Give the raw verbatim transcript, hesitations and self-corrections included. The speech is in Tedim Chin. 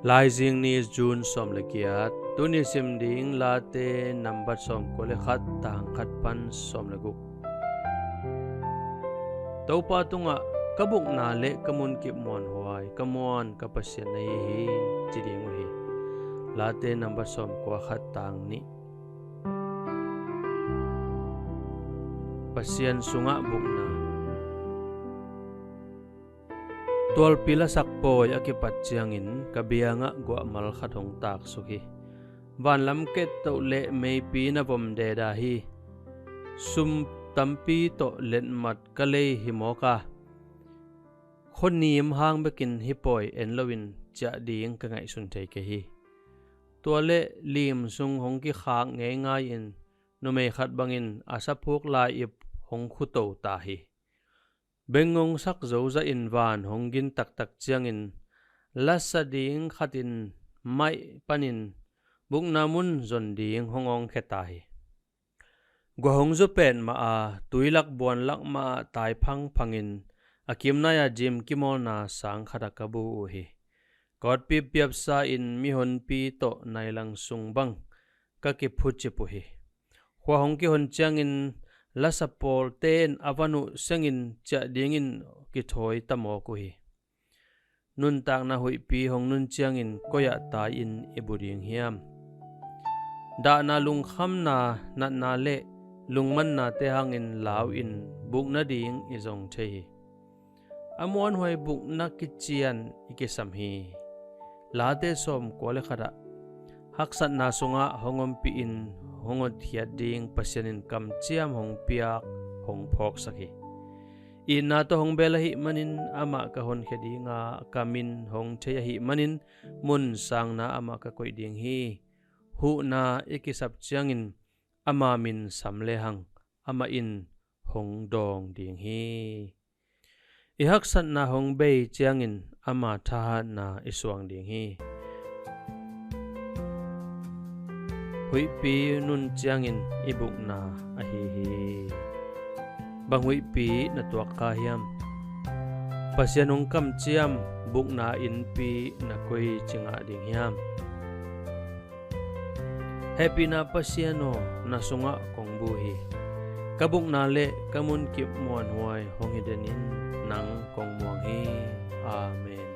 Laizing ni, June sawm le giat. Tuni sim ding Late nambat sawmkua le khat, tang khat pan sawm le guk. Topa tungah, "Ka bukna le ka munkip muanhuai, ka muan ka Pasian na hi hi," ci ding uh hi. Late nambat sawmkua khat, tang nih. Pasian sungah bukna. Tualpi lasak pawi a kipat ciangin ka biangah guahmal khat hong taksuk hi. Vanlam kettoh le meipi na vom deda hi. Sum tampi tawh letmat ka lei hi mawk a, khuanim hang bekin hih pawi en loin ciah ding ka ngaihsun thei kei hi. Tua le lim sung hong kikhak ngeingai-in numei khat bangin a saphuk lai-ip hong khuto ta hi. Bengngong sak zo zahin van hong gin taktak ciangin lasa ding khatin maih panin bukna mun zon ding hong awngkhia ta hi. Gua hong zu petmah a, tuilak buanlak mahah tai phangphangin a kimnai-a gym kimawlna sang khatah ka bu uh hi. Kawtpi piapsa-in mihonpi tawh nailang sung bang ka kiphucip uh hi. Khua hong kihon ciangin lasa pawlten a van uh sengin ciah dingin kithawi ta mawk uh hi. Nuntakna huihpi hong nun ciangin koi-ah tai-in i bu ding hiam? Dahna, lungkhamna, natna le lungmannate hangin lau-in buk nading i zong thei hi. A muanhuai bukna kician i kisam hi. Late sawmkua le khatah, haksatna sungah hong ompihin hong hotkhiat ding Pasian in kamciam hong piak, hong phawksak hi. Itna tawh hong bel ahih manin amah ka honkhia dinga, ka min hong thei ahih manin mun sangna amah ka koih ding hi. Huhna i kisap ciangin ama min sam lehang, amah in hong dawng ding hi. I haksatna hong bei ciangin ama thahatna i suang ding hi. Huihpi nun ciangin i bukna ahi hi. Bang huihpi na tuak kha hiam? Pasian hong kamciam bukna innpi na koici ngah ding hiam? Hehpihna Pasian aw, na sungah kong bu hi. Ka bukna le ka munkip muanhuai hong hi denin nang kong muang hi. Amen.